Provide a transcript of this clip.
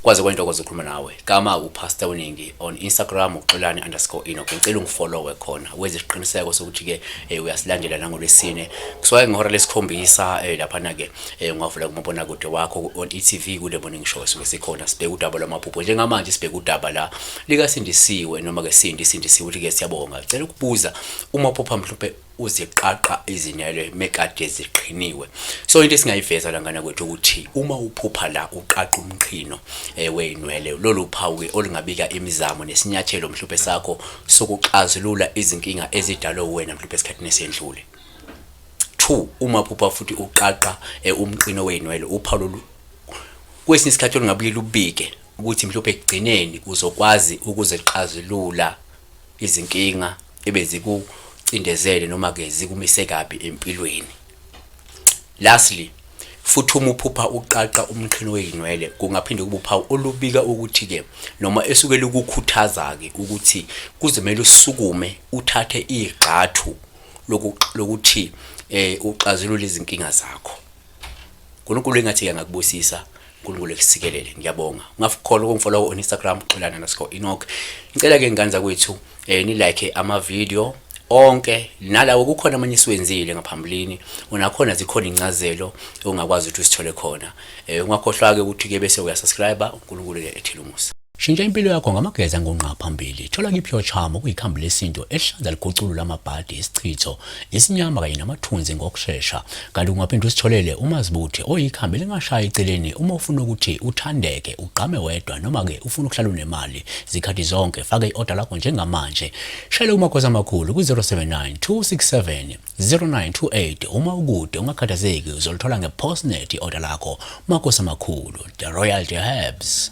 Kwaze kwentokozo ukukhuluma nawe. Gama uPastor Uningi on Instagram uXolani_Enoch. Ngicela ungifollowe khona wenze isiqiniseko sokuthi ke uyasilandela nangolwesine. Kusuka ngehora lesikhombisa laphana ke ungavula kumabonakude wakho on e-TV kule morning show suke sikhona sibheka udaba lwamaphupho. Njengamanje sibheka udaba la likaSindisiwe noma ke Sindi Sindisiwe uthi ke siyabonga. Cela ukubuza uma uphupha mhlawumbe uziqaqa izinwele mekade ziqhiniwe. So into esingayiveza la ngane kwethu ukuthi uma uphupha la uqaqa umqhino wey'nwele, lolu phawu-ke olungabika imizamo nesinyathelo mhluphe sakho sokuxazulula izinkinga ezidalwe uwena mhluphe esikhathini esendlule. 2 uma phupha futhi uqaqa umqino wey'nwele, uphawu lolu kwesinye isikhathi olungabuye lubike ukuthi mhluphe ekugcineni uzokwazi ukuzixazulula izinkinga ebezikucindezele noma ke zikumise kabi empilweni. Lastly, futhi uma uphupha uqaqa umqhino wezinwele kungaphinde kube uphawu olubika ukuthi ke noma esuke lukukhuthaza ke ukuthi kuzomele usukume uthathe igxathu lokuthi uxazulule izinkinga zakho. uNkulunkulu engathi angakubusisa, uNkulunkulu ekusikelele. Ngiyabonga. Ungakhohlwa ukungifollow on Instagram Xolani_Enoch. Ngicela ke ngane zakwethu ni like ama video onke nalawo kukhona amanye esiwenzile ngaphambilini, unakhona zikhona incazelo ongakwazi ukuthi usithole khona. Ungakhohlwa ke ukuthi ke bese uyasubscribe. uNkulunkulu ke ethile umusa. Shintsha impilo yakho ngamageza ngongqa phambili. Thola ki-Pure Charm okuyikhambi lesintu elihlanza liguculule amabhadi, isichitho, isinyama kanye namathunzi ngokushesha. Kanti ungaphinde usitholele uMazibuthe oyikhambi elingashaya eceleni uma ufuna ukuthi uthandeke, ugqame wedwa noma-ke ufuna ukuhlala unemali zikhathi zonke. Faka i-oda lakho njengamanje. Shayela kumakhosi amakhulu ku-079 267 0928 uma ukude ungakhathazeki uzolithola nge-postnet i-oda lakho. Makhosi amakhulu, the Royal Herbs.